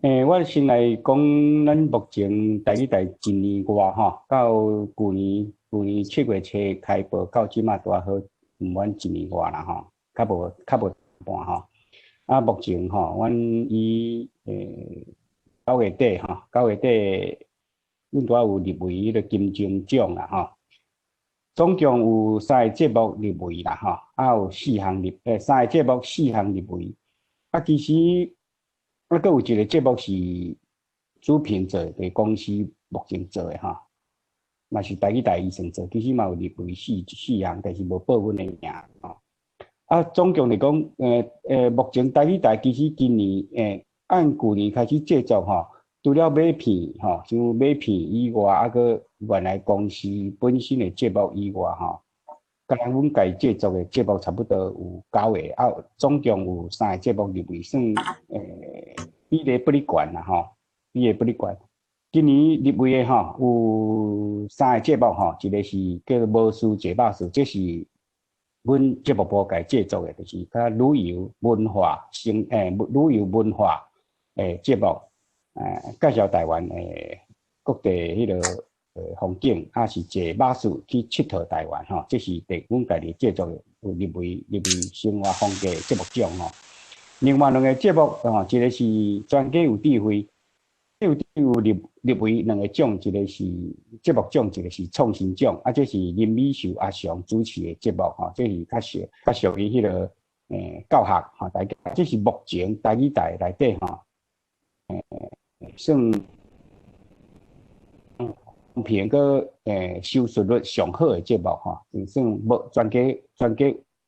我先來講，咱目前台語台一年外吼，到舊年7月初開播，到這馬拄仔好毋滿一年外啦吼，較無半吼。啊，目前吼，阮以九月底吼，九月底，阮拄仔有入圍彼個金鐘獎啦吼。總共有三個節目入圍啦吼，啊有四項入，三個節目四項入圍。啊，其實啊，閣有一個節目是主評做的公司目前做的吼，嘛是台語台醫生做，其實嘛有入圍四項，但是無報阮的名吼。啊，總共來講，目前台語台其實今年按舊年開始製作吼，除了買片吼，像買片以外，啊，閣原來公司本身的節目以外吼，敢若阮家製作的節目差不多有九個，啊，總共有三個節目入圍，算比例不哩懸啦吼，比例不哩懸。今年入圍的吼有三個節目吼，一個是叫做無事坐百事，這是阮節目部家製作的，就是較旅遊文化生旅遊文化節目，介紹台灣各地彼個風景，啊是坐馬術去𨑨迌台灣吼，這是第阮家己製作的，有入圍生活風格節目獎吼。另外兩個節目吼，一個是專家有智慧，有入圍兩個獎，一個是節目獎，一個是創新獎。啊，這是林美秀阿雄主持的節目吼，這是較屬於彼個教學吼，大家這是目前台語台內底吼，算公平閣收視率上好的節目吼，算無專家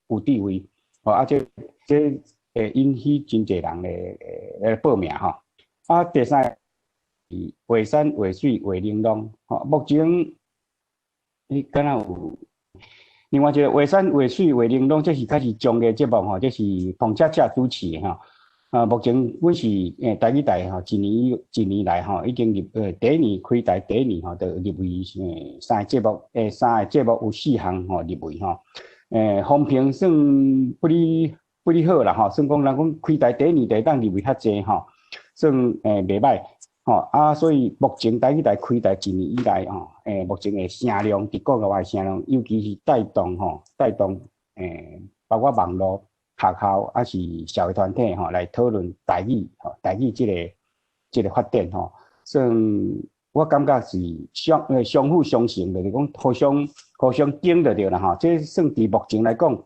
有智慧吼，啊這會引起真濟人來報名吼。啊，第三個是畫山畫水畫玲瓏吼，目前你敢若有另外一個畫山畫水畫玲瓏，這是較是綜藝節目吼，這是彭恰恰主持的吼。啊，目前阮是台語台吼，一年來吼，已經入第一年開台第一年吼，就入圍三個節目，三個節目有四項吼入圍吼。風評算不哩好啦吼，算講人講開台第一年就會當入圍遐濟吼，算袂䆀吼。啊，所以目前台語台開台一年以來吼，目前的聲量佇國外的聲量，尤其是帶動吼，帶動包括網絡、學校抑是社會團體吼來討論台語吼，台語這個發展吼，算我感覺是相輔相成，就是講互相頂就對啦吼。這算佇目前來講，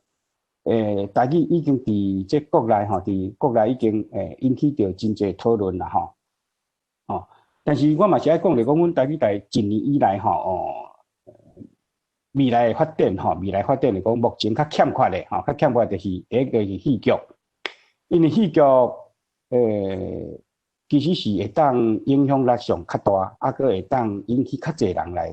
台語已經佇這國內吼，佇國內已經引起著真濟討論啦吼。吼，但是我嘛是愛講，就講阮台語台一年以來吼，哦，未來的發展吼，未來發展來講，目前較欠缺的吼，較欠缺就是第一個是戲劇，因為戲劇其實是會當影響力上較大，啊，閣會當引起較濟人來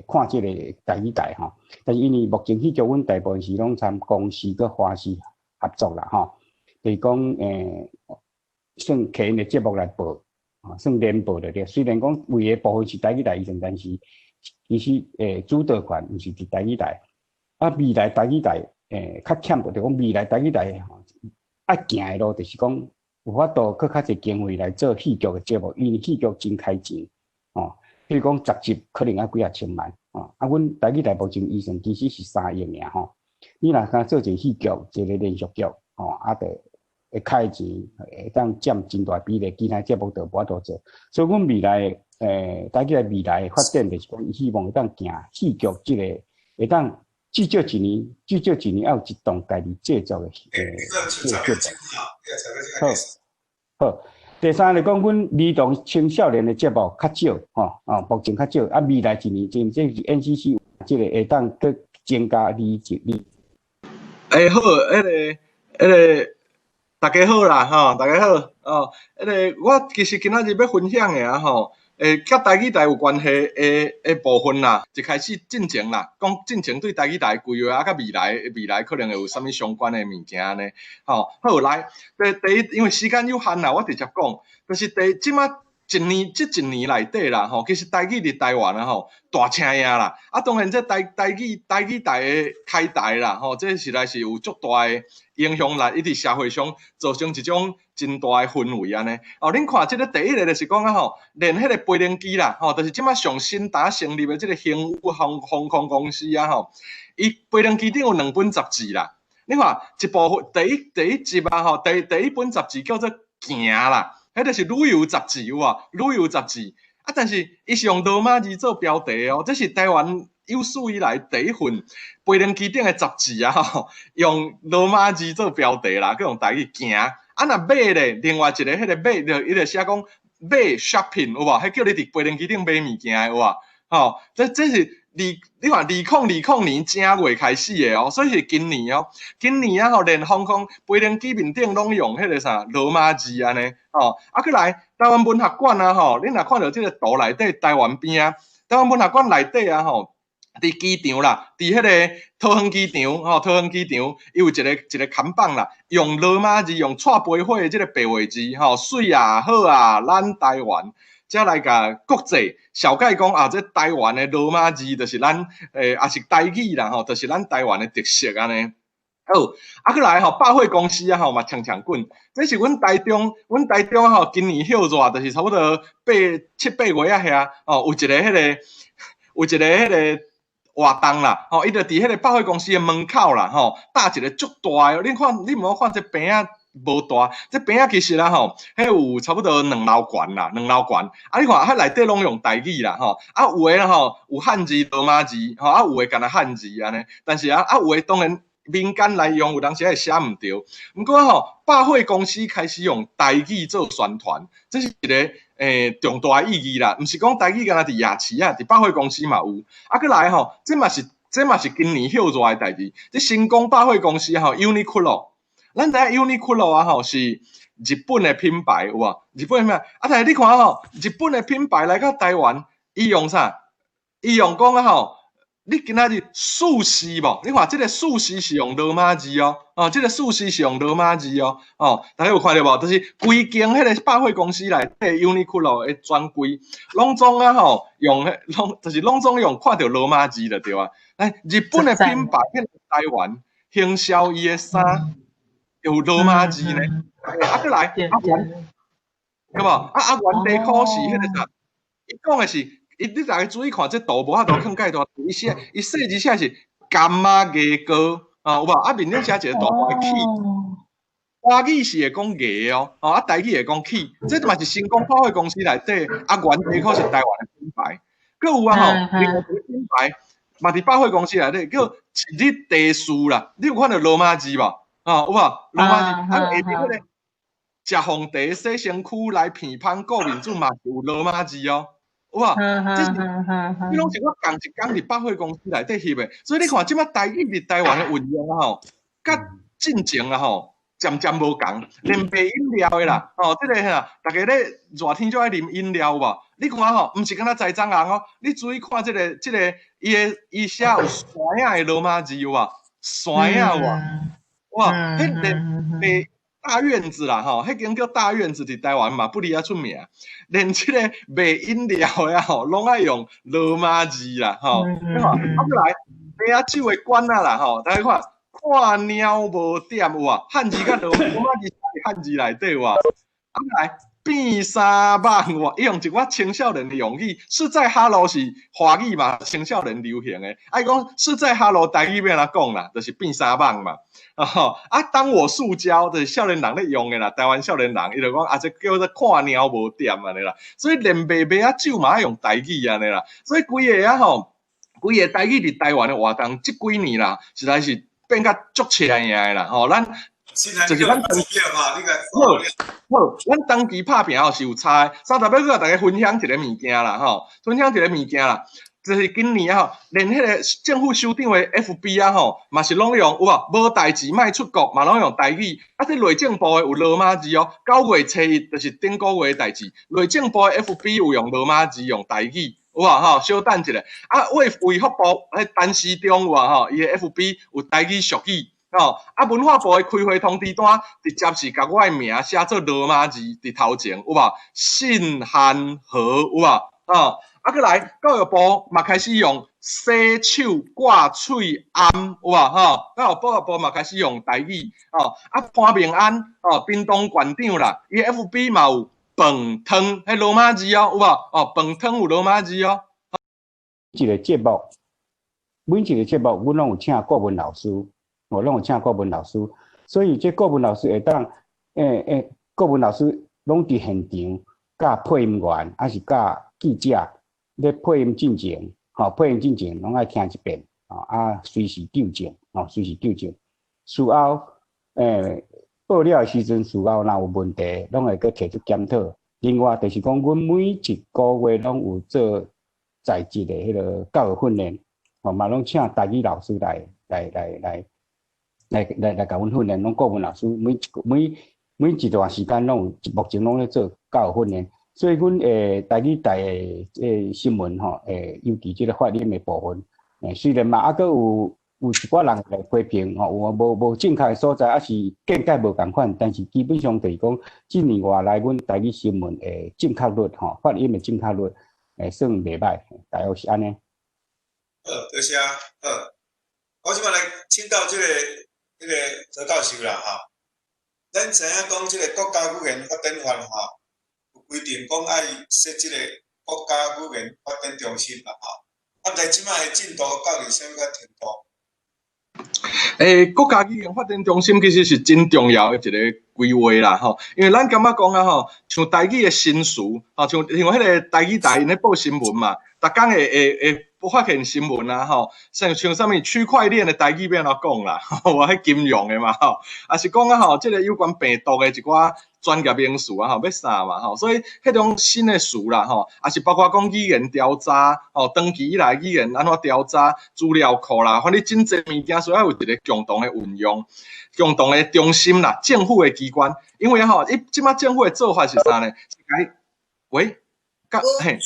看這個台語台吼。但是因為目前戲劇，阮大部分是攏參公視閣華視合作啦吼，就是講算客人的節目來播，算聯播就對。雖然講為的部分是台語台以前，但是其實主導權毋是佇台語台。啊，未來台語台較欠就講未來台語台吼愛行的路，就是講有法度閣較濟經費來做戲劇的節目，因為戲劇真開錢，吼。比如講10集可能愛幾仔千萬，吼。啊，阮台語台目前預算其實是3億爾吼。你若敢做一個戲劇，一個連續劇，吼，啊，就會開錢，會當佔真大比例，其他節目就無法度做。所以，阮未來台語台未來的發展就是講，希望會當行戲劇這個，會當至少一年，至少一年愛有一檔家己製作的這個節目。好，好。第三來講，阮兒童青少年的節目較少，吼，哦，目前較少。啊，未來一年，這是 NCC 這個會當閣增加二一二。欸，好，彼個，大家好啦，吼，大家好，哦，彼個我其實今仔日欲分享的啊，吼，佮台語台有關係的部分啦，一開始進前啦，講進前對台語台規劃啊，佮未來可能會有啥物相關的物件呢？吼，好來，第一，因為時間有限啦，我直接講，就是第這馬一年這一年內底啦吼，其實台語佇台灣啊吼大聲贏啦。啊，當然這台語台的開台啦吼，這實在是有足大的影響力，伊佇社會上造成一種真大的氛圍按呢。哦，恁看這个第一个就是講啊吼，連彼个飛行機啦吼，就是這擺上新打成立的這个興宇航空公司啊吼，伊飛行機頂有兩本雜誌啦。你看一部分第一集啊吼，第一本雜誌叫做行啦。彼就是旅遊雜誌有無？旅遊雜誌啊，但是伊是用羅馬字做標題哦，這是台灣有史以來第一份飛行機頂的雜誌啊，吼，用羅馬字做標題啦，閣用台語行。啊，若買咧，另外一个彼个買就伊就寫講買 shopping 有無？彼叫你佇飛行機頂買物件的有無？吼，這是你看2020年正月開始的哦，所以是今年哦，今年啊吼，連航空飛行機面頂攏用彼个啥羅馬字按呢，吼，啊，閣來台灣文學館啊吼，你若看著這个圖內底台灣邊啊，台灣文學館內底啊吼，佇機場啦，佇彼个桃園機場吼，桃園機場伊有一個看板啦，用羅馬字，用蔡培火的這个白話字吼，媠啊好啊，咱台灣。才來共國際紹介講啊，這台灣的羅馬字就是咱欸，抑是台語啦吼，就是咱台灣的特色按呢。好，啊，閣來吼，百貨公司啊吼嘛搶搶滾，這是阮台中，阮台中吼今年歇熱就是差不多8、7、8月啊遐，哦，有一个彼个活動啦，吼，伊就佇彼个百貨公司的門口啦，吼，搭一个足大的，你看，你毋好看這棚仔無大，這棚仔其實啦吼，彼有差不多兩樓懸啦，兩樓懸。啊，你看，彼內底攏用台語啦，吼，啊，有的吼有漢字、羅馬字，吼，啊，有的干焦漢字按呢。但是啊，啊，有的當然民間來用，有當時會寫毋著。毋過吼，百貨公司開始用台語做宣傳，這是一个重大意義啦。毋是講台語干焦佇夜市啊，佇百貨公司嘛有。啊，閣來吼，這嘛是今年歇熱的代誌。這新光百貨公司吼，Uniqlo。咱知影 Uniqlo 啊吼是日本的品牌有無？日本的品牌啊，但是你看吼，日本的品牌來到台灣，伊用啥？伊用講啊吼，你今仔日壽司無？你看這个壽司是用羅馬字哦，哦，這个壽司是用羅馬字哦，哦，大家有看著無？就是規間彼个百貨公司內底 Uniqlo 的專櫃，攏總啊吼用彼攏就是攏總用看著羅馬字就對啊。欸，日本的品牌去台灣行銷伊的衫，有羅馬字呢，啊，閣來啊原，對無？啊啊原地可是彼个啥？伊講的是，伊你逐家注意看，這圖無法度囥蓋大，伊寫伊細字寫是柑仔牙膏啊，有無？啊面頂寫一个大大的齒，華語是會講牙哦，啊台語會講齒，這嘛是新光百貨公司內底啊原地可是台灣的品牌，閣有啊吼，另外一个品牌嘛佇百貨公司內底叫一日茶事啦，你有看著羅馬字無？哦，有無？羅馬字，啊，下面彼个食紅茶洗身軀來鼻芳顧面子嘛是有羅馬字哦，有無？這是，這攏是我仝一工佇百貨公司內底翕的，所以你看這擺台語佇台灣的運用啊吼，佮進前啊吼，漸漸無仝，連賣飲料的啦，吼，這个哈，逐家咧熱天就愛啉飲料有無？你看吼，毋是干焦栽贓人哦，你注意看這個，伊的伊寫有山仔的羅馬字有無？山仔有無？哇，彼个賣大院子啦吼，彼間叫大院子，佇台灣嘛不離遐出名。連這个賣飲料的吼，攏愛用羅馬字啦吼。你看，啊，閣來啤酒的罐仔啦吼，大家看，看貓無點有無？漢字佮羅馬字寫佇漢字內底有無？啊，來變衫蠓有無？伊用一寡青少年的用語，實在哈囉是華語嘛，青少年流行的。啊，伊講實在哈囉台語欲按怎講啦，就是變衫蠓嘛。吼，啊，當我塑膠就是少年人咧用的啦，台灣少年人伊就講啊，這叫做看貓無點按呢啦。所以連賣啤酒嘛愛用台語按呢啦。所以規個啊吼，規個台語佇台灣的活動，這幾年啦，實在是變甲足車贏的啦。吼，咱就是咱長期好，好，咱長期拍拚吼是有差的。三十欲閣共大家分享一个物件啦，吼，分享一个物件啦，就是今年啊吼，連彼个政府首長的 FB 啊吼，嘛是攏用有無？無代誌莫出國，嘛攏用台語。啊，這內政部的有羅馬字哦。9月初1就是頂個月的代誌，內政部的 FB 有用羅馬字，用台語，有無吼？小等一下，啊，衛福部彼陳時中有無吼？伊的 FB 有台語俗語。吼，啊，文化部的開會通知單直接是共我的名寫做羅馬字佇頭前，有無？信函和有無？哦，啊，閣來教育部嘛開始用洗手掛喙罨，有無？吼，教育部嘛開始用台語，哦，啊，潘明安，哦，屏東縣長啦，伊 FB 嘛有飯湯，彼羅馬字哦，有無？哦，飯湯有羅馬字哦。一個節目，每一個節目，阮攏有請顧問老師，我攏有請顧問老師，所以這顧問老師會當，顧問老師攏佇現場，佮配音員，抑是佮記者咧配音進前，吼，配音進前攏愛聽一遍，吼，啊，隨時糾正，吼，隨時糾正。事後，報了的時陣，事後若有問題，攏會閣提出檢討。另外，就是講，阮每一個月攏有做在職的彼个教育訓練，吼，嘛攏請台語老師來共阮訓練，攏顧問老師每一個每每一段時間攏有，目前攏咧做教育訓練，所以阮台語台的這新聞吼，尤其這個發音的部分，雖然嘛猶閣有一寡人來批評吼，有無正確的所在，抑是見解無仝款，但是基本上就是講，這年外來阮台語新聞的正確率吼，發音的正確率，算袂䆀，大約是按呢。好，多謝。好，我這擺來請教這個何教授啦，吼。咱知影講，這個國家語言發展法吼，有規定講愛設這個國家語言發展中心啦，吼。啊，毋知這擺的進度到佇啥物款程度？國家語言發展中心其實是真重要的一個規劃啦，吼，因為咱感覺講啊，吼，像台語的新詞，吼，像像彼個台語台𪜶咧報新聞嘛，逐工會發現新聞啊，吼，像啥物區塊鏈的台語欲按怎講啦，有彼金融的嘛，吼，抑是講啊，吼，這個有關病毒的一寡專業名詞啊，吼，欲啥嘛，吼，所以彼種新的詞啦，吼，抑是包括講語言調查，吼，長期以來語言按怎調查資料庫啦，反正真濟物件需要有一個共同的運用，共同的中心啦，政府的機關，因為吼，伊這擺政府的做法是啥呢？是共，喂，佮嘿，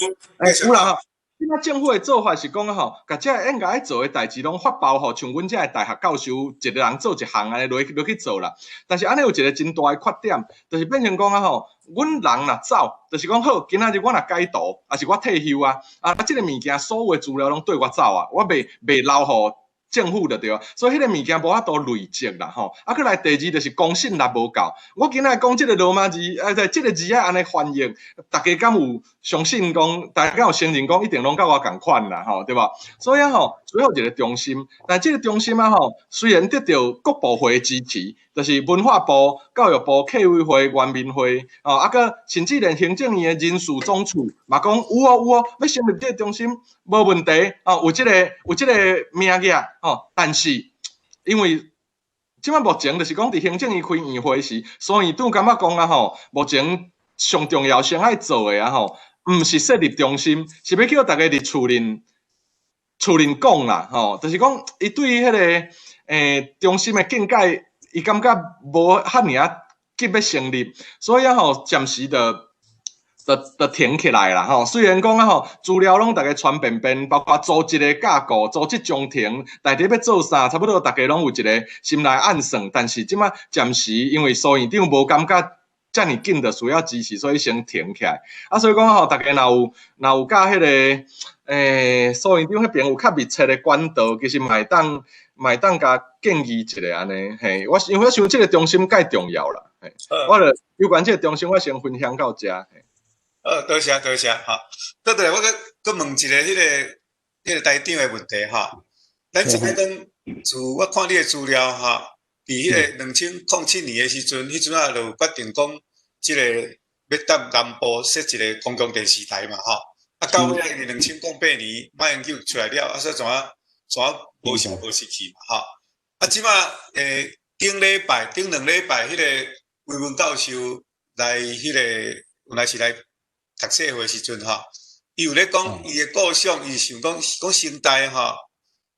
有啦吼。這擺政府的做法是講吼，共這個應該愛做的代誌攏發包予像阮這个大學教授一個人做一項按呢落去落去做啦。但是按呢有一個真大的缺點，就是變成講啊吼，阮人若走，就是講好，今仔日我若解除，抑是我退休啊，啊，這个物件所有的資料攏綴我走啊，我袂留予政府就對啊，所以彼个物件無法度累積啦吼。啊，閣來第二就是公信力無夠。我今仔講這个羅馬字，啊，這個字愛按呢翻譯，大家敢有相信講，大家敢有承認講一定攏佮我仝款啦吼，對無？所以啊吼，需要一個中心，但這個中心啊吼，雖然得著各部會支持，就是文化部、教育部、客委會、原民會，哦，啊，閣甚至連行政院的人事總處嘛講有哦有哦，欲成立這個中心無問題，哦，有這個名額，哦，但是因為這擺目前就是講佇行政院開院會時，蘇院長感覺講啊吼，目前上重要先愛做的啊吼，毋是設立中心，是欲叫逐家佇厝內講啦，吼，就是講伊對彼个中心的見解，伊感覺無遐爾仔急欲成立，所以啊吼，暫時就停起來啦吼。雖然講啊吼，資料攏逐家傳遍遍，包括組織的架構、組織章程，大體欲做啥，差不多逐家攏有一個心內暗算。但是這擺暫時因為蘇院長無感覺遮爾緊就需要支持，所以先停起來。啊，所以講吼，逐家若有佮彼个蘇院長彼邊有較密切的管道，其實嘛會當共建議一下按呢。嘿，我因為我想這個中心蓋重要啦。嘿，我就有關這個中心，我先分享到這。好，多謝多謝，吼。閣落來，我閣閣問一个彼个台長的問題吼。咱知影講，自我看你的資料吼，佇彼个2007年的時陣，彼陣仔就有決定講，這個欲佇南部設一個公共電視台嘛吼。啊，到尾仔因為2008年馬英九出來了，啊，所以怎啊無啥無實去嘛吼。啊，這擺頂禮拜頂兩禮拜，彼個維文教授來彼個原來是來讀冊會時陣吼，伊有咧講伊的構想，伊想講講成大吼，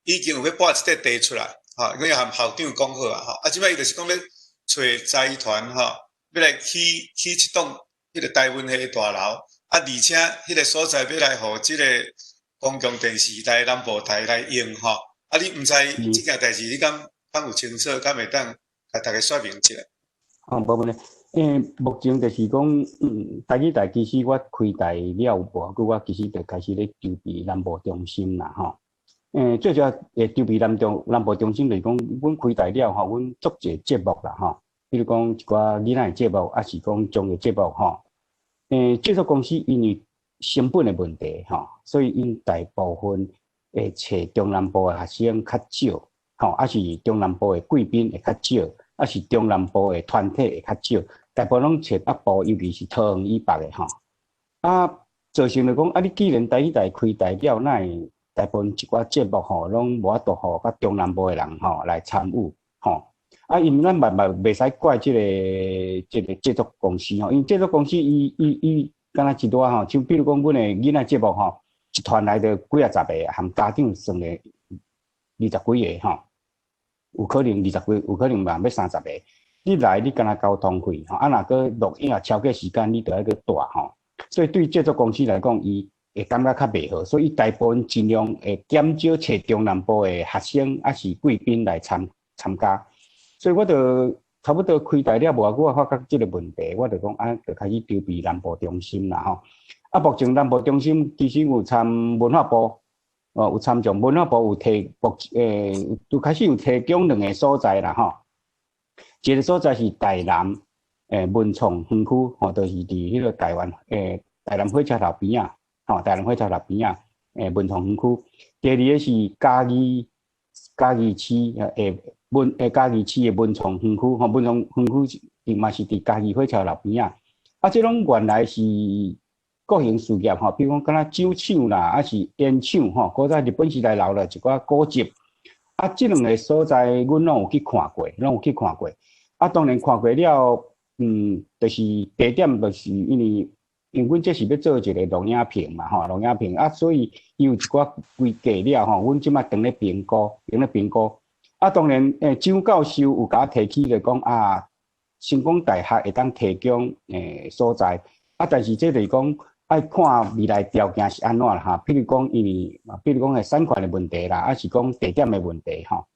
已經有欲撥一塊地出來，吼，伊和校長講好啊，吼，啊，這擺伊就是講欲揣財團吼，欲來起起一棟彼個台文系的大樓，啊，而且彼個所在欲來予這個公共電視台南部台來用吼，啊，你毋知這件代誌，你敢敢有清楚，敢會當共大家說明一下？哦，無問題。目前就是講，台語台其實我開台了無久，我其實就開始咧籌備南部中心啦，吼。最主要會籌備南部中心就是講，阮開台了吼，阮足濟節目啦，吼。比如講一寡囡仔的節目，抑是講綜藝節目，吼。製作公司因為成本的問題，吼，所以𪜶大部分會揣中南部的學生較少，吼，抑是中南部的貴賓會較少，抑是中南部的團體會較少，大部分攏揣北部，尤其是桃園以北的吼。啊，造成就講，啊，你既然台語台開台了，哪會大部分一寡節目吼，攏無法度予較中南部的人吼來參與，吼。啊，因為咱嘛嘛袂使怪這個製作公司吼，因為製作公司伊敢若一寡吼，像比如講，阮的囡仔節目吼，一團來就幾仔十個，含家長算咧二十幾個吼，有可能二十幾，有可能嘛欲30個。你來你敢若交通費吼，啊若閣錄影超過時間，你著愛閣蹛吼。所以對製作公司來講，伊會感覺較袂好，所以伊大部分盡量會減少揣中南部的學生抑是貴賓來參加。所以我就差不多開台了無偌久，我發覺這個問題，我就講啊，就開始籌備南部中心啦吼。啊，目前南部中心其實有參文化部，哦，有參詳文化部有提，就開始有提供兩個所在啦吼。一個所在是台南文創園區，吼，就是佇彼個台灣台南火車頭邊仔，吼，台南火車頭邊仔文創園區。第二個是嘉義市的文創園區，吼，文創園區伊嘛是佇嘉義火車頭邊仔。啊，這攏原來是國營事業吼，比如講敢若酒廠啦，抑是煙廠吼，古早日本時代留落一寡古跡。啊，這兩個所在，阮攏有去看過，攏有去看過。啊，當然看過了，就是地點，就是因為阮這是欲做一個錄影棚嘛，吼，錄影棚啊，所以伊有一寡規劃了吼，阮這馬當咧評估，當咧評估。啊，當然，張教授有共我提起就講啊，成功大學會當提供所在，啊，但是這就是講愛看未來條件是按怎啦哈，譬如講，因為，比如講係產權的問題啦，抑是講地點的問題吼。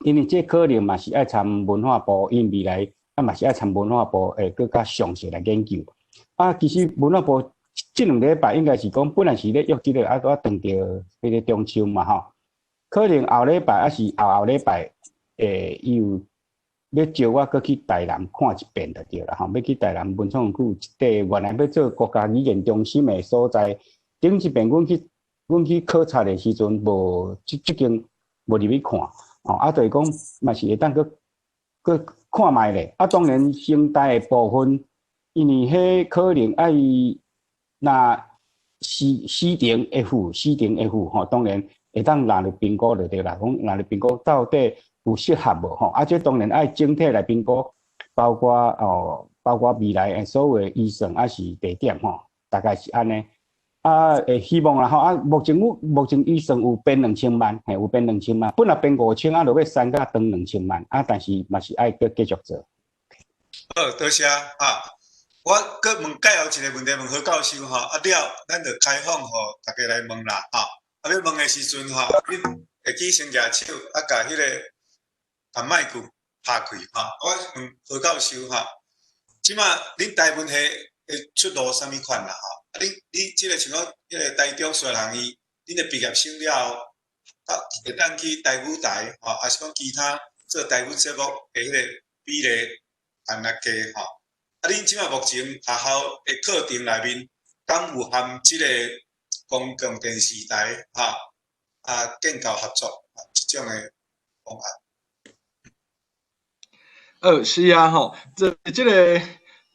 因為這可能嘛是愛參文化部，因未來啊嘛是愛參文化部會閣較詳細來研究。啊，其實文化部這兩禮拜應該是講本來是咧約這個啊，閣轉著彼個中秋嘛吼。可能後禮拜抑是後後禮拜，伊有欲招我閣去台南看一遍就對啦吼。欲去台南文創園區一塊原來欲做國家語言中心的所在，頂一遍阮去考察的時陣，無這間無入去看，吼啊，就是講嘛是會當閣閣看覓咧。啊，當然成大的部分，因為彼可能愛若時程會赴，時程會赴吼，當然會當納入評估就對啦。講納入評估到底有適合無吼？啊，這當然愛整體來評估，包括未來的所有的預算抑是地點吼，大概是按呢。啊，會希望啦吼，啊，目前預算有編兩千萬，嘿，有編兩千萬，本來編5000，啊，落尾刪甲轉兩千萬，啊，但是嘛是愛閣繼續做。好，多謝啊。我閣問最後一個問題，問何教授吼，啊了，咱就開放予大家來問啦，吼。啊，欲問的時陣吼，恁會記先舉手，啊，共彼個共麥克拍開吼。我問何教授吼，這馬恁台文系會出路啥物款啦？吼，啊，你這個像講彼個台中蘇人醫，恁的畢業生了後，啊，會當去台語台吼，抑是講其他做台語節目的彼個比例按怎低吼？啊，恁這馬目前學校的課程內面，敢有含這個公共電視台吼啊建構合作啊這種的方案？是啊吼，這個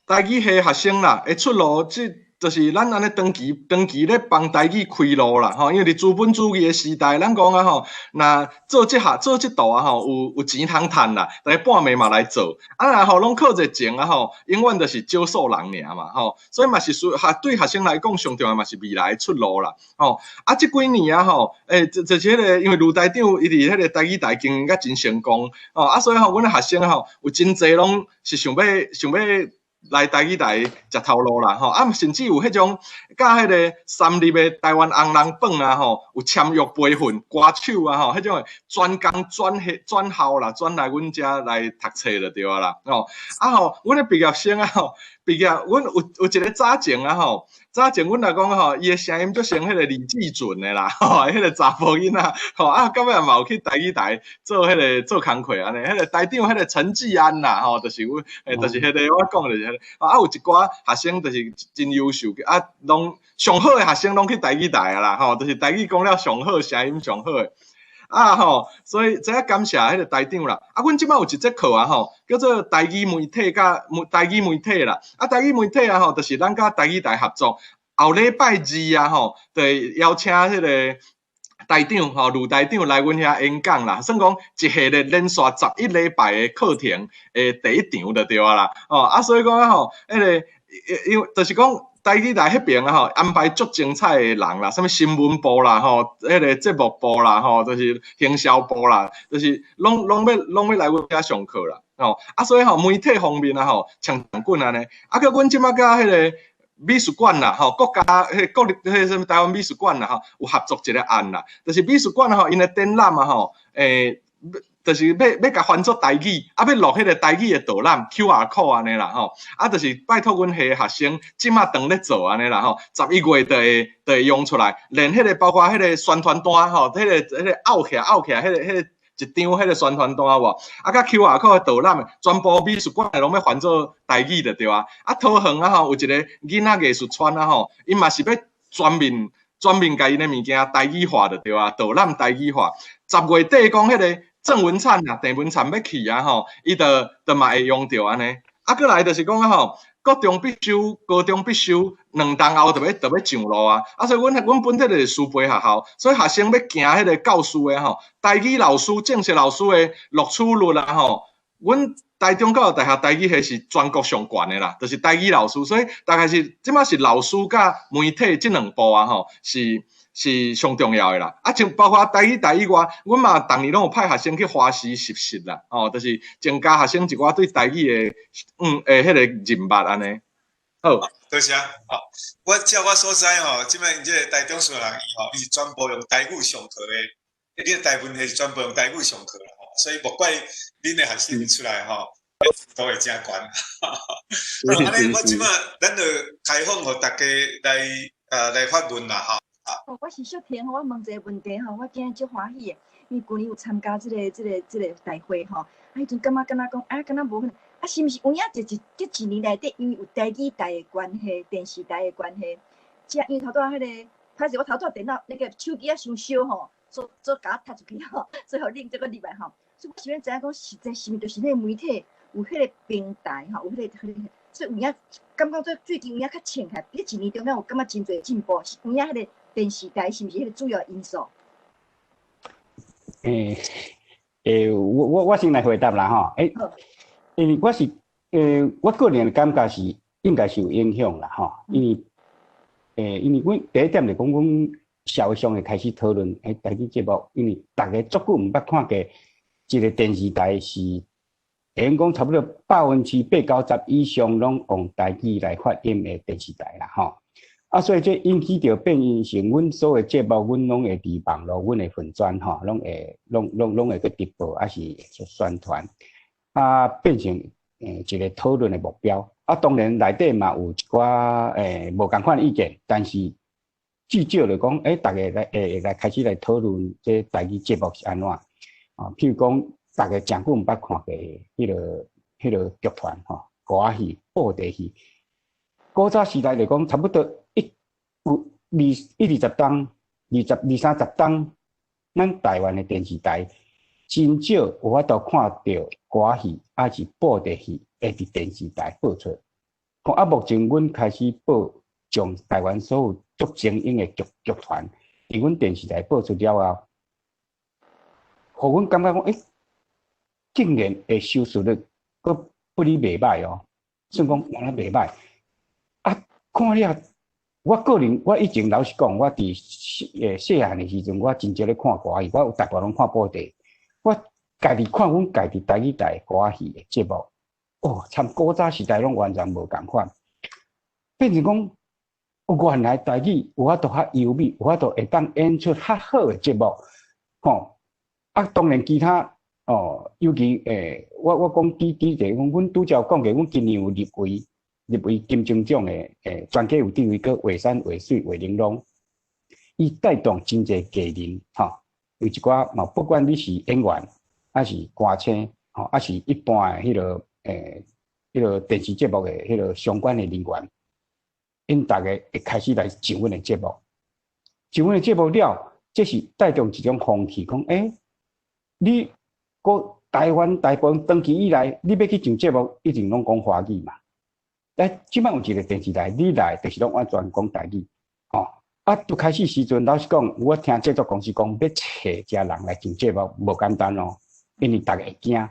台語系學生啦，會出路，這就是咱按呢長期長期咧幫台語開路啦吼，因為佇資本主義的時代，咱講啊吼，若做這項做這道啊吼，有錢通趁啦，逐家半暝嘛來做，啊若吼攏靠熱情啊吼，永遠就是少數人爾嘛吼，所以嘛是需學對學生來講，上重要嘛是未來出路啦吼。啊，這幾年啊吼，就是彼個因為盧台長伊佇彼個台語台經營甲真成功，吼啊，所以吼，阮的學生吼有真濟攏是想欲想欲。來台語台食頭路啦吼，啊，甚至有彼種佮彼个三立的台灣紅人榜啊吼，有簽約培訓歌手啊吼，彼種的專工轉系轉校啦，轉來阮遮來讀冊就對啊啦吼。啊吼，阮的畢業生啊吼，畢業，阮有一个早前啊吼，早前阮來講吼，伊的聲音足像彼个李濟準的啦，吼，彼个查埔囡仔吼，啊，到尾嘛有去台語台做彼个做工課按呢，彼个台長彼个陳志安啦吼，就是阮，就是彼个我講的就是彼个，啊，有一寡學生就是真優秀，啊，攏上好的學生攏去台語台啊啦，吼，就是台語講了上好，聲音上好的。啊吼，所以這感謝彼个台長啦。啊，阮這擺有一節課啊吼，叫做台語媒體佮台語媒體啦。啊，台語媒體啊吼，就是咱佮台語台合作。後禮拜二啊吼，就會邀請彼个台長吼，呂台長來阮遐演講啦。算講一系列連續11禮拜的課程的第一場就對啊啦。哦，啊，所以講啊吼，彼个因為就是講，台語台彼爿啊吼，安排足精彩的人啦，啥物新聞部啦吼，彼个節目部啦吼，就是行銷部啦，就是攏欲來阮遮上課啦，吼啊，所以吼媒體方面啊吼，像滾按呢，啊，閣阮這擺佮彼个美術館啦吼，國家彼國立彼啥物台灣美術館啦吼，有合作一个案啦，就是美術館吼，𪜶的展覽啊吼，就是欲共翻做台語，啊，欲錄彼个台語的導覽 QR code 按呢啦吼，啊，就是拜託阮系學生這馬當咧做按呢啦吼，11月就會用出來，連彼个包括彼个宣傳單吼，彼个拗起來，彼个一張彼个宣傳單無，啊，佮 QR code 的導覽，全部美術館的攏欲翻做台語就對啊。啊，桃園啊吼，有一个囡仔藝術村啊吼，𪜶嘛是欲全面全面共𪜶的物件台語化就對啊，導覽台語化。10月底講彼个鄭文燦啊，鄭文燦欲去啊吼，伊就就嘛會用著按呢。啊，閣來就是講啊吼，國中必修、高中必修，2冬後就欲上路啊。啊，所以阮本體就是師培學校，所以學生欲行彼个教師的吼，台語老師、正式老師的錄取率啊吼，阮台中教育大學台語系是全國上懸的啦，就是台語老師，所以大概是這擺是老師佮媒體這兩步啊吼，是上重要的啦。啊，像包括台語台以外，阮嘛逐年攏有派學生去華視實習啦，吼，就是增加學生一寡對台語的彼个認捌按呢。好，多謝。好，我照我所知吼，這擺這个台中師範伊吼，伊是全部用台語上課的，你的台文系是全部用台語上課啦，吼，所以無怪恁的學生出來吼，都會誠懸。按呢，我這擺咱就開放予大家來發問啦，吼。哦，我是秀婷，我問一个問題吼，我今日足歡喜的，因為舊年有參加這個大會吼，啊，彼陣感覺敢若講啊，敢若無可能，啊，是毋是有影這一年內底，因為有台語台的關係，電視台的關係，這因為頭拄仔彼个，歹勢我頭拄仔電腦那個手機仔傷燒吼，所共我踢出去吼，所以予恁這閣入來吼，所以我想欲知影講，實在是毋是就是彼个媒體有彼个平台吼，有彼个彼个，所以有影感覺最近有影較清起來，這一年中間有感覺真濟進步，是有影彼個電視台是毋是彼个主要因素？欸，我先來回答啦吼，欸，因為我是我個人的感覺是應該是有影響啦吼，因為阮第一點就講，阮社會上會開始討論台語節目，因為逐家足久毋捌看過一個電視台是，會用講差不多80%-90%以上攏用台語來發音的電視台啦吼。啊，所以這引起著變成阮所有節目，阮攏會佇網路，阮的粉專吼，攏會去直播，抑是宣傳，啊，變成一個討論的目標。啊，當然內底嘛有一寡無仝款的意見，但是至少來講，逐家來開始來討論這台語節目是按怎啊？譬如講，逐家誠久毋捌看過彼个劇團吼，歌仔戲、布袋戲。古早時代來講，差不多一有二一二十冬、二十二三十冬，咱台灣的電視台真少有法度看著歌仔戲，抑是布袋戲會佇電視台播出。啊，目前阮開始播，將台灣所有足精英的劇團，佇阮電視台播出了後，予阮感覺講，竟然會收視率閣不哩袂䆀哦，算講原來袂䆀。啊，看了，我個人我以前老實講，我佇細漢的時陣，我真少咧看歌仔戲，我有大部分攏看布袋。我家己看阮家己台語台歌仔戲的節目，哦，參古早時代攏完全無仝款，變成講，哦，原來台語有法度較優美，有法度會當演出較好的節目，吼。啊，當然其他哦，尤其我講舉舉例，講阮拄才有講過，阮今年有入圍金鐘獎的專家有地位，閣畫山畫水畫玲瓏，伊帶動真濟藝人，吼，有一寡嘛，不管你是演員，抑是歌星，吼，抑是一般的彼個電視節目的彼個相關的人員，𪜶逐家會開始來上阮的節目，上阮的節目了，這是帶動一種風氣，講你閣台灣大部分長期以來，你欲去上節目，一定攏講華語嘛。但這擺有一個電視台，你來就是攏完全講台語，吼。啊，拄開始時陣，老實講，我聽製作公司講，欲揣遮人來上節目無簡單哦，因為逐家會驚，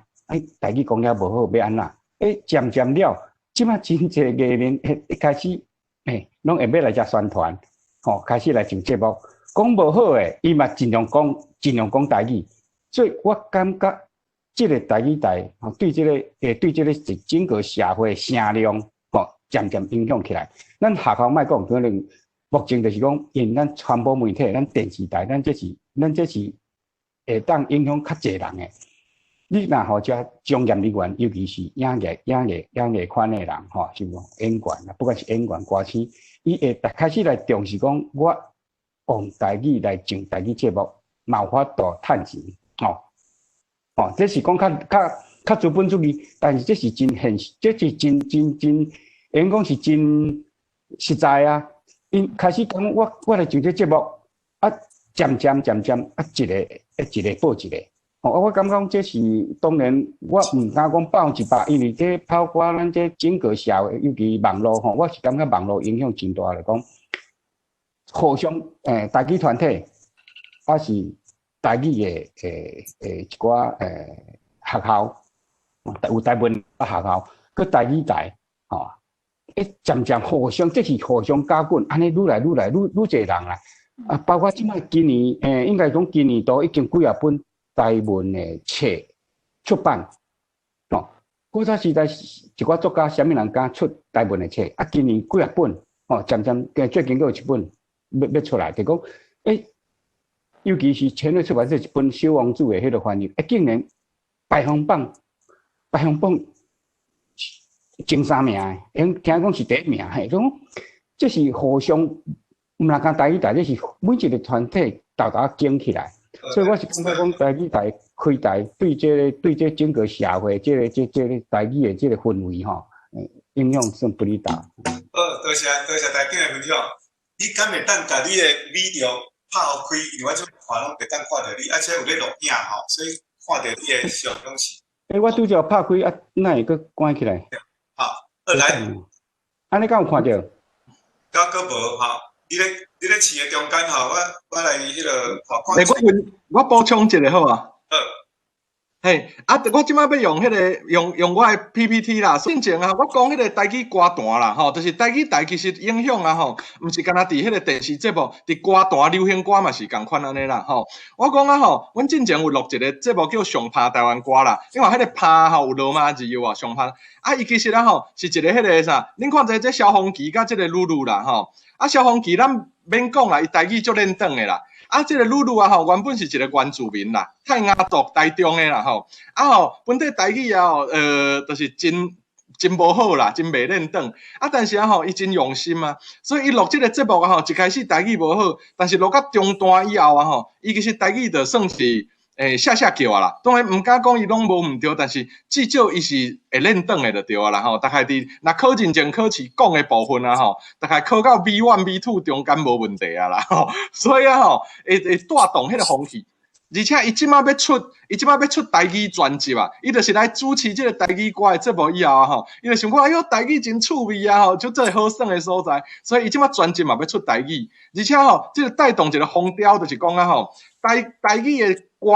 台語講了無好，欲按怎？漸漸了，這擺真濟藝人一開始，攏會欲來遮宣傳，吼，開始來上節目，講無好的，伊嘛盡量講，盡量講台語。所以我感覺這個台語台，吼，對這個整個社會聲量，吼，漸漸影響起來。咱學校莫講，可能目前就是講，因咱傳播媒體，咱電視台，咱這是會當影響較濟人的。你若予遮專業人員，尤其是影藝圈的人，吼，是無演員啊，不管是演員、歌星，伊會開始來重視講，我用台語來上台語節目，嘛有法度趁錢，吼，哦，這是講較資本主義，但是這是真現實，這是真真真，會講是真實在啊。𪜶開始講我來上這節目，啊，漸漸漸漸啊，一个一個報一個。哦，我感覺講這是當然，我毋敢講100%，因為這包括咱這整個社會，尤其網路吼，我是感覺網路影響真大來講，互相台語團體，抑是台語的一寡學校，有台文學校，閣台語台，吼，漸漸互相，這是互相加緊，按呢愈來愈來愈愈濟人啦。啊，包括這擺今年，應該講今年都已經幾仔本台文的冊出版，哦，古早時代一寡作家，啥物人敢出台文的冊？啊，今年幾仔本，哦，漸漸，最近閣有一本欲出來，就講，尤其是前日出版這一本小王子的彼個翻譯，竟然排行榜前三名的，聽講是第一名，嘿，講這是互相，毋若干台語台，這是每一個團體沓沓經起來，所以我是感覺講台語台開台對這整個社會，這個台語的這個氛圍吼，影響算不離大。好，多謝多謝台長的分享。你敢會當共你的 video 拍予開？因為我這看攏袂當看著你，而且有咧錄影吼，所以看著你的相攏是。我拄才拍開啊，哪會閣關起來？好，來。按呢敢有看著？閣閣無吼，你咧試的中間吼，我來彼個看。我問，我補充一下好無？好。嘿，啊，我這擺欲用彼個用我的 PPT 啦。進前啊，我講彼個台語歌壇啦，吼，就是台語台其實影響啊，吼，毋是干焦佇彼個電視節目，佇歌壇流行歌嘛是仝款按呢啦，吼。我講啊吼，阮進前有錄一個節目叫上拍台灣歌啦，因為彼個拍吼有羅馬字有無？上拍啊，伊其實啊吼是一個彼個啥？恁看這這蕭芳琪佮這個露露啦，吼，啊蕭芳琪咱免講啦，伊台語足輪轉的啦。啊，這個露露啊吼，原本是一個原住民啦，泰雅族台中的啦吼，啊吼，本底台語啊吼，就是真真無好啦，真袂輪轉。啊，但是啊吼，伊真用心啊，所以伊錄這個節目啊吼，一開始台語無好，但是錄到中段以後啊吼，伊其實台語就算是下下叫啊啦。當然毋敢講伊攏無毋對，但是至少伊是會輪轉的就對啊啦吼。大概佇若考認證考試講的部分啊吼，大概考到 B1 B2 中間無問題啊啦吼。所以啊吼，會帶動彼個風氣。而且伊這擺欲出，伊這擺欲出台語專輯啊，伊就是來主持這個台語歌的節目以後啊吼，伊就想講，哎喲，台語真趣味啊吼，就這個好耍的所在，所以伊這擺專輯嘛欲出台語，而且吼，這個帶動一個風潮，就是講啊吼，台語的歌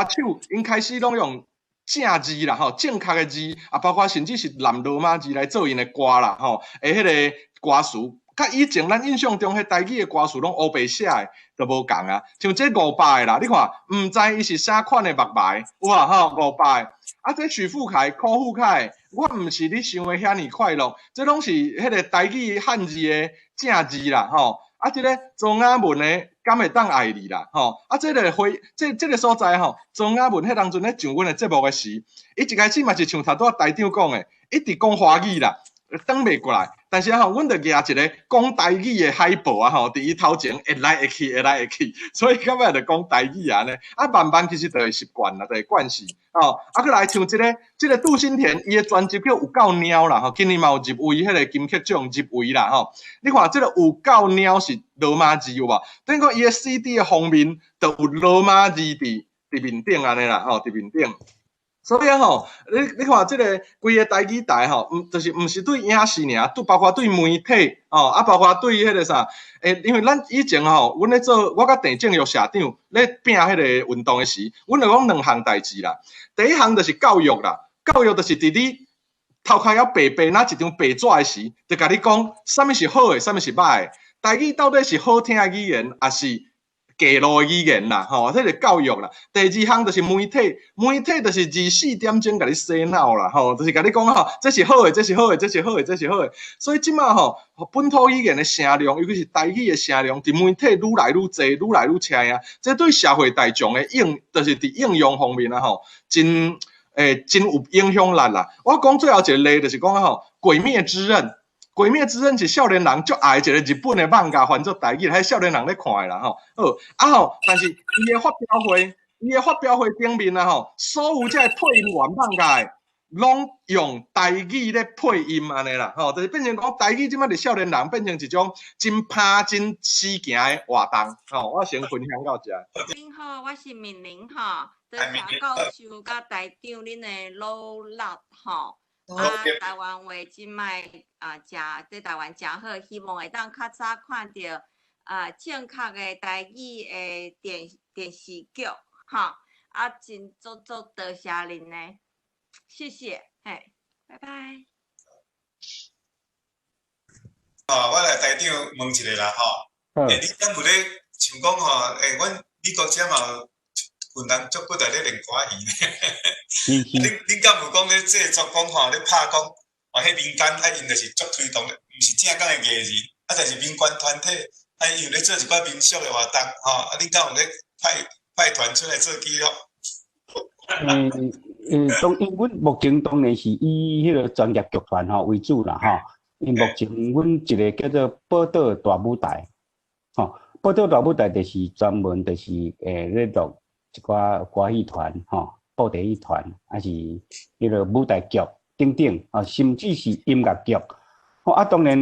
手，𪜶開始攏用正字啦吼，正確的字啊，包括甚至是南羅馬字來做𪜶的歌啦吼，的彼個歌詞。佮以前咱印象中彼台語的歌詞攏烏白寫的，就無仝啊。像這500个啦，你看，毋知伊是啥款的目眉，有無吼？500个。啊，這許富凱、柯富凱，我毋是你想的遐爾快樂，這攏是彼个台語漢字的正字啦，吼。啊，這个莊雅文的敢會當愛你啦，吼。啊，這个會，這個所在吼，莊雅文彼當陣咧上阮的節目的時，伊一開始嘛是像頭拄仔台長講的，一直講華語啦，轉袂過來。但是吼，阮就舉一个講台語的海報啊吼，佇伊頭前會來會去，會來會去，所以到尾就講台語按呢。啊，慢慢其實就會習慣啦，就會慣勢。吼，啊，閣來像這个，這个杜心田，伊的專輯叫有夠貓啦吼，今年嘛有入圍彼个金曲獎入圍啦吼。你看這个有夠貓是羅馬字有無？等於講伊的 CD 的封面就有羅馬字佇面頂按呢啦吼，佇面頂。所以啊吼，你看這个規个台語台吼，毋就是毋是對影視爾，對包括對媒體吼，啊包括對彼个啥，欸，因為咱以前吼，阮咧做，我佮鄭正玉社長咧拚彼个運動的時，阮就講兩項代誌啦。第一項就是教育啦，教育就是佇你頭殼猶白白，若一張白紙的時，就共你講啥物是好的，啥物是歹的。台語到底是好聽的語言，抑是假路的語言啦，吼，這個教育啦。第二項就是媒體，媒體就是24點鐘共你洗腦啦，吼，就是共你講吼，這是好的，這是好的，這是好的，這是好的。所以這馬吼，本土語言的聲量，尤其是台語的聲量，佇媒體愈來愈濟，愈來愈車啊。這對社會大眾的應，就是佇應用方面啊，吼，真有影響力啦。我講最後一個例，就是講吼，《鬼滅之刃》。《鬼滅之刃》是少年人足愛一個日本的漫畫，翻做台語，彼少年人咧看的啦吼。好，啊吼，但是伊的發表會頂面啊吼，所有這个配音員漫畫的，攏用台語咧配音按呢啦，吼，就是變成講台語這擺佇少年人變成一種真拍真時行的活動，吼，我先分享到遮。恁好，我是敏玲吼，多謝教授佮台長恁的努力吼。啊，台灣話這擺啊，誠佇台灣誠好，希望會當較早看著啊正確的台語的電視劇，吼，啊，真足足多謝恁呢，謝謝，嘿，拜拜。哦，我來台長問一下啦，吼，欸，你敢有咧想講吼？欸，阮美國這嘛有一群人足骨力咧練歌戲呢。恁敢有講咧製作講吼，咧拍講，哦，彼民間啊，𪜶就是足推動的，毋是正港的藝人，啊，但是民間團體，啊，伊有咧做一寡民俗的活動，吼，啊，恁敢有咧派團出來做記錄？當因阮目前當然是以彼个專業劇團吼為主啦，吼。因目前阮一个叫做寶島大舞台，吼，寶島大舞台就是專門就是咧錄一寡歌戲團，吼，布袋戲團，抑是彼个舞台劇等等，啊，甚至是音樂劇。吼，啊，當然，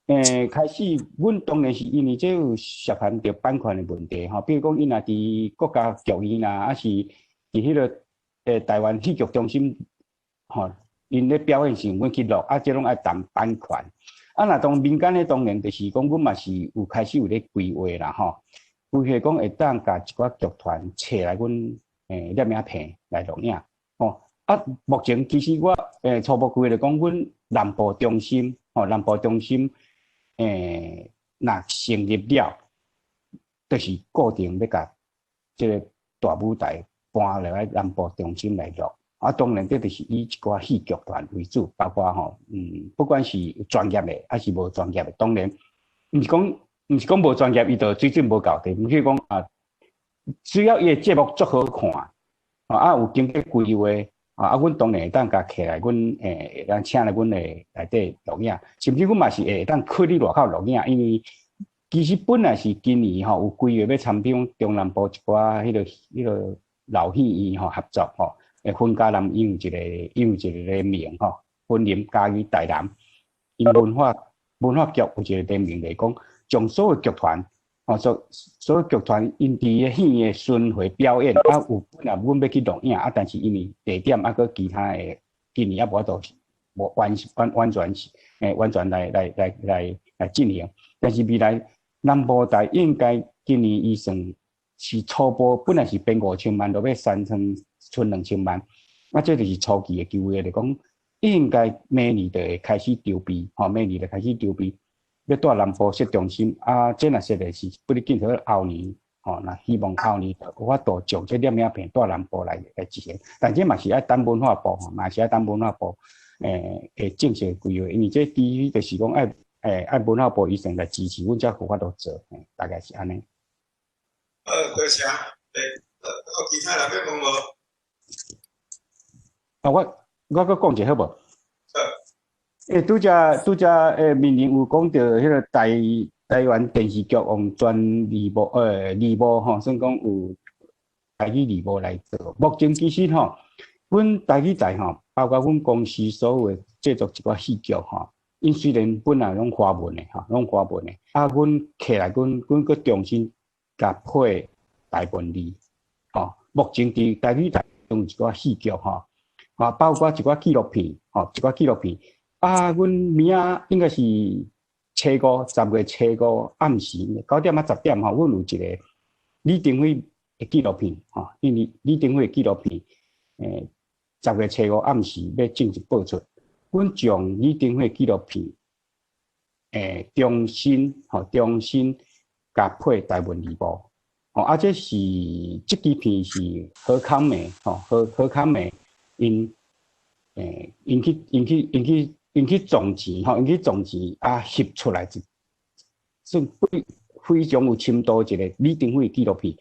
開始，阮當然是因為這有涉含著版權的問題，吼，比如講，伊若佇國家劇院啦，抑是佇彼个台灣戲劇中心，吼，𪜶咧表演時，阮去錄，啊，這攏愛談版權。啊，若當民間的當然就是講，阮嘛是有開始有咧規劃啦，吼，規劃講會當共一寡劇團揣來阮攝影棚來錄影，吼。啊，目前其實我初步規劃講，阮南部中心，吼，南部中心若成立了，就是固定欲共這个大舞台搬落來南部中心來錄。啊，當然這就是以一寡戲劇團為主，包括吼，不管是專業的抑是無專業的，當然毋是講無專業，伊就水準無夠的，毋是講啊，只要伊的節目足好看，啊有經過規劃，啊，阮當然會當共摕來，阮會當請來阮的內底錄影，甚至阮嘛是會當去佇外口錄影，因為其實本來是今年吼有規劃欲參與中南部一寡彼个老戲院吼合作吼。分嘉南伊有一個聯盟吼，雲林嘉義台南，𪜶文化局有一個聯盟來講，將所有劇團，吼，所有劇團𪜶佇个戲的巡迴表演，啊有本來阮欲去錄影，啊，但是因為地點啊閣其他的，今年猶無法度無完完完全是完全來進行，但是未來南部台應該今年預算是初步本來是編5000萬，落尾刪成賰2000萬，啊，這就是初期的計劃，就講應該明年就會開始籌備，吼，明年就開始籌備。欲蹛南部設中心，啊，這若設的是不哩緊好後年，吼，若希望後年有法度將這攝影片蹛南部來來執行，但這嘛是愛等文化部，吼，嘛是愛等文化部，會正式規劃，因為這第一就是講愛，愛文化部醫生來支持，阮才有法度做，大概是按呢。多謝。有其他人欲問無？啊，我閣講一下好無？拄才拄才明玲有講著彼个台灣電視劇用全字幕字幕吼，算講有台語字幕來做。目前其實吼，阮台語台吼，包括阮公司所有的製作一寡戲劇吼，𪜶雖然本來攏華文的吼，攏華文的，啊，阮起來，阮閣重新共配台文字，吼。目前佇台語台用一寡戲劇吼，啊，包括一寡紀錄片，吼，一寡紀錄片。啊，阮明仔應該是初五，10月初五暗時9點仔10點吼，阮有一個李登輝的紀錄片，吼，因為李登輝的紀錄片，10月初五暗時欲正式播出。阮將李登輝紀錄片，重新吼，重新共配台文字幕，吼，啊，這是這支片是何康美，吼，何康美，𪜶，𪜶去撞錢吼，𪜶去撞錢啊，翕出來一，算非常有深度一個李登輝紀錄片。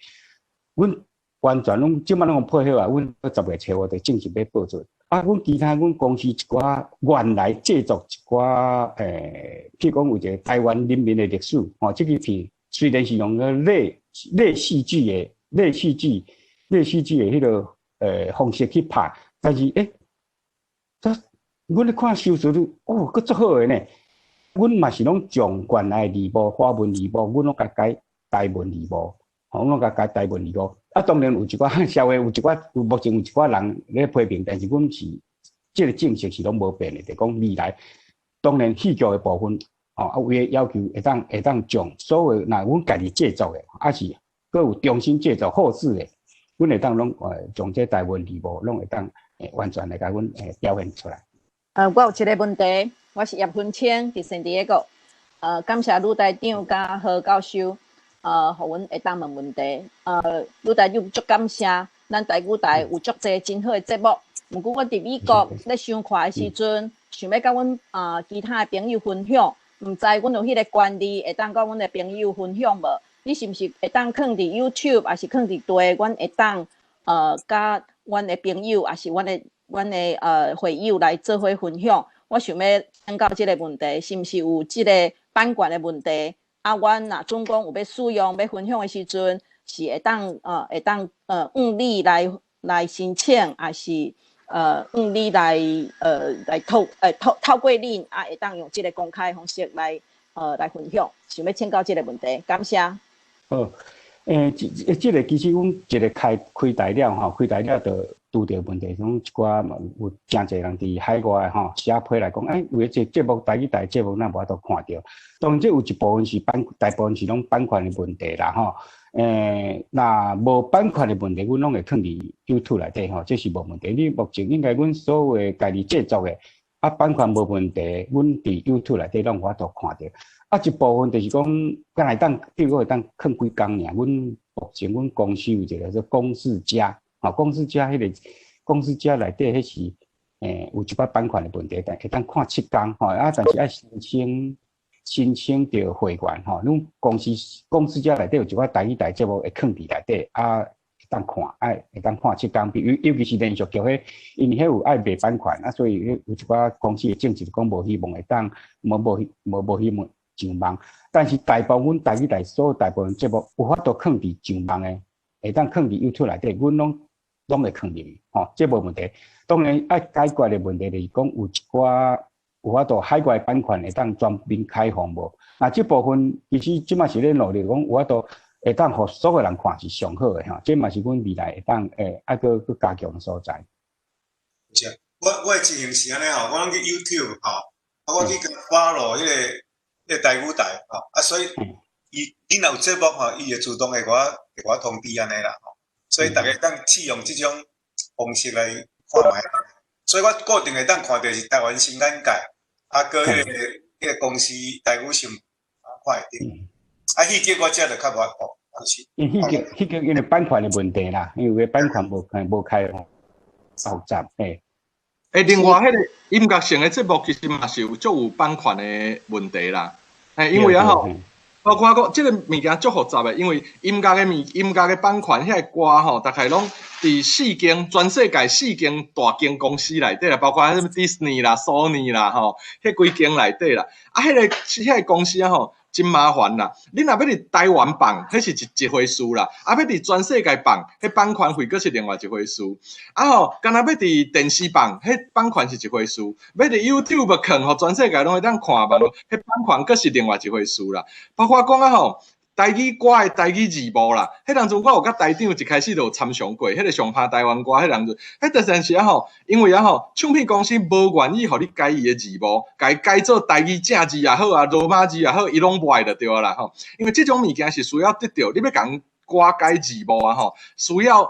阮完全攏這擺攏配好啊，阮10月初五就正式欲播出。啊，阮其他阮公司一寡原來製作一寡，譬如講有一個台灣人民的歷史，吼，這支片雖然是用個類戲劇的彼個方式去拍，但是這阮咧看收視率，哦，閣足好的呢。阮嘛是攏將原來字幕、華文字幕，阮攏共改台文字幕，吼，攏共改台文字幕。啊，當然有一寡社會有一寡，有目前有一寡人咧批評，但是阮是這個政策是攏無變的，就講未來當然戲劇的部分，吼，啊，有的要求會當將所有若阮家己製作的，抑是閣有重新製作後製的，阮會當攏將這台文字幕攏會當完全來共阮表現出來。我有一個問題，我是葉芬清，佇聖地亞哥。感謝呂台長佮何教授，予阮會當問問題。呂台長足感謝，咱台語台有足濟真好的節目。毋過我佇美國咧收看的時陣，想欲佮阮其他的朋友分享，毋知阮有彼個權利會當佮阮的朋友分享無？你是毋是會當囥佇 YouTube，抑是囥佇佗，阮會當佮阮的朋友，抑是阮的會友來做伙分享？我想欲請教這個問題，是毋是有這個版權的問題？啊，阮若準講有欲使用、欲分享的時陣，是會當向你來申請，抑是向你來透過恁啊，會當用這個公開方式來分享？想欲請教這個問題，感謝。好，這個其實阮一個開台了吼，開台了就拄著問題，講一寡嘛有誠濟人佇海外吼寫批來講，欸，有的這節目台語台節目咱無法度看著。當然，這有一部分是版，大部分是攏版權的問題啦吼。若無版權的問題，阮攏會囥佇 YouTube 內底吼，這是無問題。你目前應該阮所有的家己製作的，啊，版權無問題，阮佇 YouTube 內底攏有法度看著。啊，一部分就是講，敢會當，比如講會當囥幾工爾。阮目前阮公司有一個叫公司家，吼，公司家彼個公司家內底彼是，有一寡版權的問題，但會當看7工吼，啊，但是愛申請著會員吼。阮公司家內底有一寡台語台節目會囥佇內底，啊，會當看，愛會當看7工，尤其是連續劇彼，因為彼有愛賣版權，啊，所以彼有一寡公司的政策講無希望會當，無希望上網，但是大部分台語台所有大部分節目有法度囥佇上網的，會當囥佇 YouTube 內底，阮攏會囥入去，吼，這無問題。當然愛解決的問題就是講有一寡有法度海外版權會當全面開放無？啊，這部分其實這馬是咧努力講有法度會當予所有人看是上好的吼，這嘛是阮未來會當愛閣加強的所在。是啊，我的情形是按呢吼，我攏去 YouTube 吼，啊，我去 follow 彼個台語台吼，啊，所以伊若有節目吼，伊會自動會共我通知按呢啦吼，所以逐家當試用這種方式來看覓。所以我固定會當看著是台灣新眼界，啊，閣彼個公司台語新聞。看會著。啊，戲劇我遮就較無法度，是。因戲劇戲劇因為版權的問題啦，因為版權無開複雜，嘿。欸，另外彼個音樂性的節目其實嘛是有足有版權的問題啦。嘿，因為啊吼，包括講這個物件足複雜的，因為音樂的版權，遐個歌吼，大概攏佇四間全世界四間大間公司內底啦，包括啥物迪士尼啦、索尼啦吼，彼幾間內底啦。啊，彼個公司啊吼，真麻煩啦！你若欲佇台灣放，彼是一回事啦；啊，欲佇全世界放，彼版權費閣是另外一回事。啊吼，敢若欲佇電視放，彼版權是一回事；欲佇 YouTube 囥，予全世界攏會當看網路，彼版權閣是另外一回事啦。包括講啊吼，台語歌的台語字幕啦，彼當陣我有佮台長一開始就有參詳過，彼個上拍台灣歌，彼當陣，彼陣時啊吼，因為啊吼，唱片公司無願意予你改伊的字幕，共伊改做台語正字也好啊，羅馬字也好，伊攏無愛就對啊啦吼。因為這種物件是需要得著，你欲共歌改字幕啊吼，需要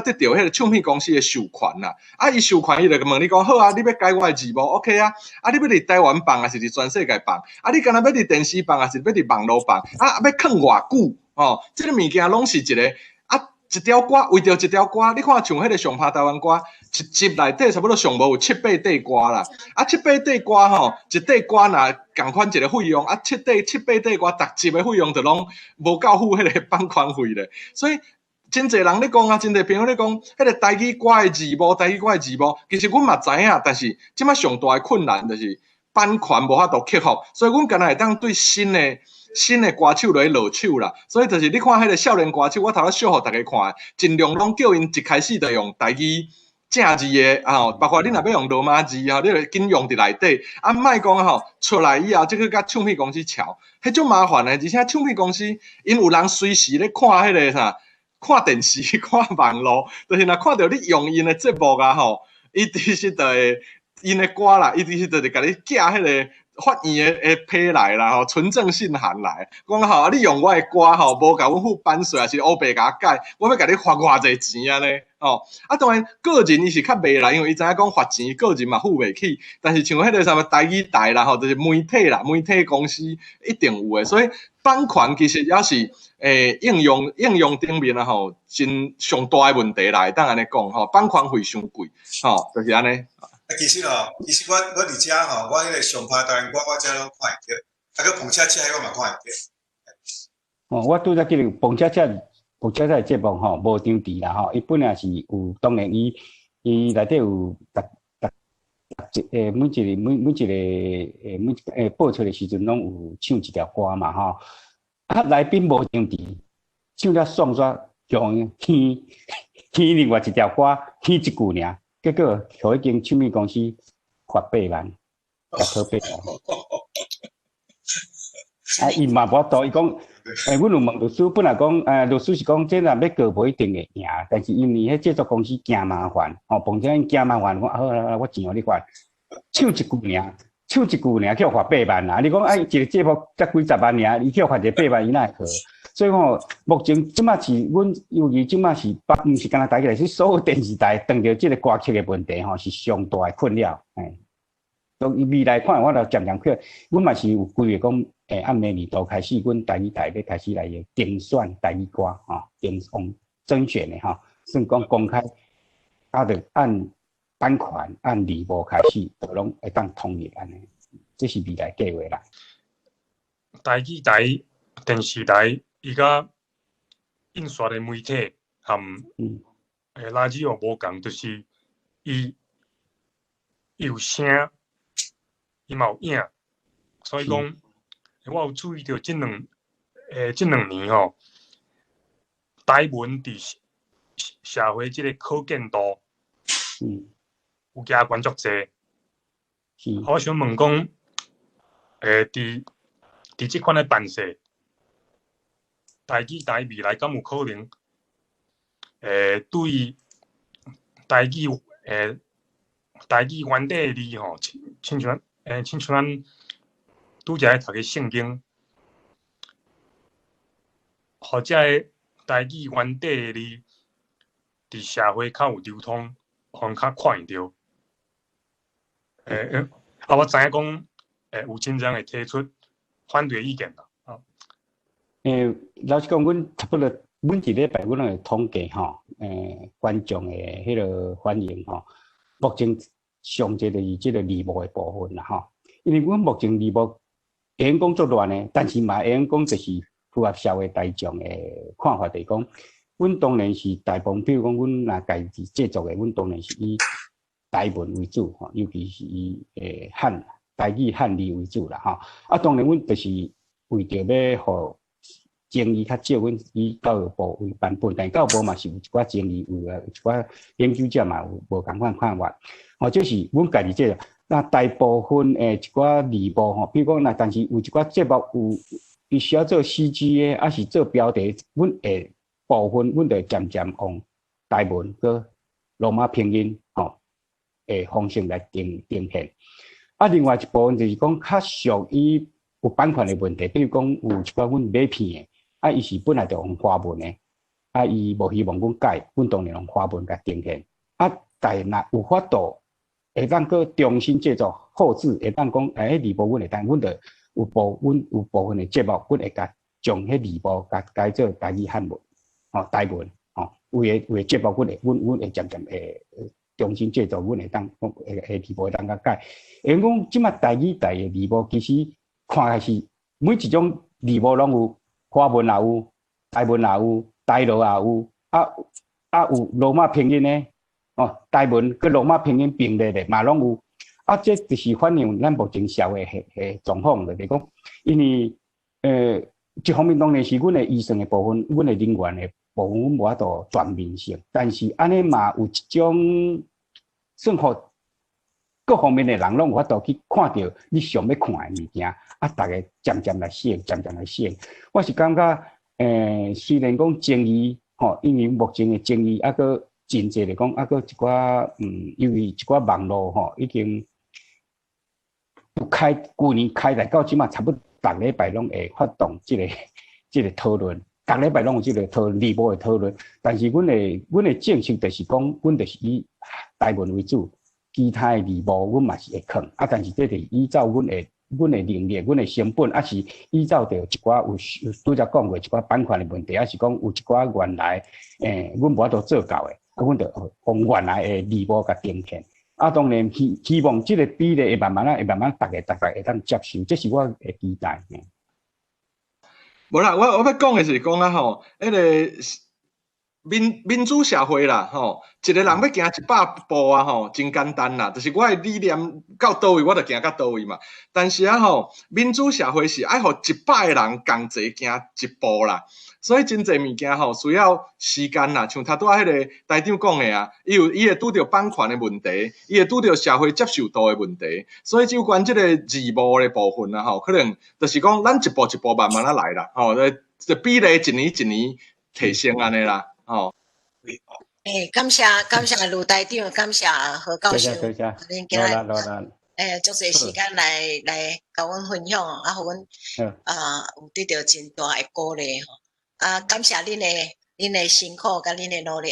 得著彼個唱片公司的授權啦。啊，伊授權伊就問你講，好啊，你欲改我的字幕，OK 啊？啊，你欲佇台灣放，抑是佇全世界放？啊，你敢若欲佇電視放，抑是欲佇網路放？啊，欲囥偌久？吼，這個物件攏是一個啊，一條歌為著一條歌，你看像彼個上拍台灣歌，一集內底差不多上無有七八塊歌啦。啊，七八塊歌吼，一塊歌若仝款一個費用，啊，七塊七八塊歌，逐集的費用就攏無夠付彼個版權費咧。所以真濟人咧講啊，真濟朋友咧講，彼個台語歌的字幕，台語歌的字幕，其實阮嘛知影，但是這擺上大的困難就是版權無法度克服，所以阮敢若會當對新的歌手來落手啦。所以就是你看彼個少年歌手，我頭先秀予大家看，盡量攏叫𪜶一開始就用台語正字的啊吼，包括你若欲用羅馬字吼，你就緊用佇內底。啊，莫講吼，出來以後，這閣佮唱片公司喬，彼足麻煩的。而且唱片公司𪜶有人隨時咧看彼個啥，看電視、看網路，就是若看著你用𪜶的節目啊吼，伊其實就會𪜶的歌啦，伊其實就是共你寄彼個法院的批來啦吼，存證信函來，講吼，啊你用我的歌吼，無共阮付版稅，抑是烏白共我改，我欲共你罰偌濟錢按呢？吼，啊當然個人伊是較袂啦，因為伊知影講罰錢，個人嘛付袂起。但是像彼個啥物台語台啦吼，就是媒體啦，媒體公司一定有的，所以版權其實也是應用頂面啊吼，真上大的問題啦，會當按呢講吼，版權費傷貴，吼，就是按呢。啊，其實吼，其實我佇遮吼，我彼個上拍台灣歌，我遮攏看會著，啊，閣澎恰恰彼我嘛看會著。哦，我拄則記得澎恰恰澎恰恰的節目吼，無張佇啦吼，伊本來是有，當然伊內底有逐逐逐一每一個每每一個每一播出的時陣攏有唱一條歌嘛吼，啊來賓無張佇，唱了爽煞，用掀掀另外一條歌，掀一句爾。結果，予彼間唱片公司罰八萬，罰八萬。啊，伊嘛無法度，伊講，阮有問律師，本來講，律師是講，這若欲告無一定會贏，但是因為彼製作公司驚麻煩，吼，況且𪜶驚麻煩，講好啊，我錢予你罰，唱一句爾，唱一句爾，去予罰八萬啦。你講啊，一個節目才幾十萬爾，伊去予罰一個八萬，伊哪會好？所以吼，目前這馬是阮，尤其這馬是，毋是干焦台語，是所有電視台當著這個歌曲的問題吼，是上大的困擾。嘿，當未來看，我就漸漸去，阮嘛是有規劃講，按明年度開始，阮台語台欲開始來甄選台語歌，吼，甄選甄選的吼，算講公開，啊，著按版權、按字幕開始，就攏會當統一按呢，這是未來計劃啦。台語台、電視台。伊佮印刷的媒體含垃圾又無仝，就是伊有聲，伊嘛有影，所以講，我有注意著這兩年吼，台文佇社會這個可見度，有加懸足濟。我想問講，佇這款的辦勢，台語台未來敢有可能，對台語原底的字吼，親像咱拄才咧讀的聖經，予這个台語原底的字，佇社會較有流通，予人較看會著。啊，我知影講，有真濟人會提出反對意見啦，啊。老實講，阮差不多每一禮拜阮攏會統計吼，觀眾的彼个反應吼。目前上濟就是這个字幕的部分啦吼，因為阮目前字幕會用講足亂的，但是嘛會用講就是符合社會大眾的看法，就是講，阮當然是大部分，比如講阮若家己製作的，阮當然是以台文為主吼，尤其是以漢台語漢字為主啦吼。啊，當然阮就是為著欲予爭議較少，阮以教育部為版本，但教育部嘛是有一寡爭議，有啊，有一寡研究者嘛有無仝款看法。吼，這是阮家己這個。那大部分的一寡字幕吼，比如講若但是有一寡節目有伊需要做 CG 的，抑是做標題，阮會部分阮就會漸漸用台文閣羅馬拼音吼的方式來呈現。啊，另外一部分就是講較屬於有版權的問題，比如講有一寡阮買片的。啊，伊是本來就用華文的，啊，伊無希望阮改，阮當然用華文共呈現。啊，但若有法度會當閣重新製作後製，會當講，欸，彼字幕阮會當，阮就有部，阮有部分的節目，阮會共將彼字幕共改做台語漢文，吼，台文，吼，有的節目，阮會漸漸會重新製作，阮會當講會字幕會當共改。會用講這馬台語台的字幕，其實看來是每一種字幕攏有。華文也有，台文也有，台羅也有，啊啊有羅馬拼音的，哦，台文佮羅馬拼音並列的嘛攏有，啊，這就是反映咱目前社會的狀況，就是講，因為一方面當然是阮的預算的部分，阮的人員的部分，阮無法度全面性，但是按呢嘛有一種算予各方面的人攏有法度去看著你想欲看的物件，啊，逐家漸漸來適應，漸漸來適應。我是感覺，雖然講爭議，吼，因為目前的爭議，猶閣真濟來講，猶閣一寡，因為一寡網路吼，已經有開，舊年開來到這馬，差不多逐禮拜攏會發動這個討論，逐禮拜攏有這個討論，內部的討論。但是阮的政策就是講，阮就是以台文為主。其他的字幕，阮嘛是會囥，啊，但是這是依照阮的能力、阮的成本，抑是依照著一寡有拄才講過一寡版權的問題，抑是講有一寡原來，阮無法度做到的，啊，阮就用原來的字幕共呈現。啊，當然希望這個比例會慢慢仔，會慢慢逐家會當接受，這是我的期待。無啦，我欲講的是講啊吼，彼个民主社會啦，吼，一个人欲行100步啊，吼，真簡單啦，就是我的理念到佗位，我就行到佗位嘛。但是啊，吼，民主社會是愛予100個人仝齊行一步啦，所以真濟物件吼需要時間啦。像頭拄仔彼个台長講的啊，伊有伊會拄著版權的問題，伊會拄著社會接受度的問題，所以有關這个字幕的部分啊，吼，可能就是講咱一步一步慢慢仔來啦，吼，這比例一年一年提升按呢啦。哦，欸，感謝感謝盧台長，感謝何教授，多謝，恁今仔足濟時間來共阮分享，啊，予阮啊有得著真大的鼓勵吼，啊，感謝恁的辛苦佮恁的努力。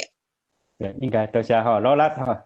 對，應該多謝吼，努力吼。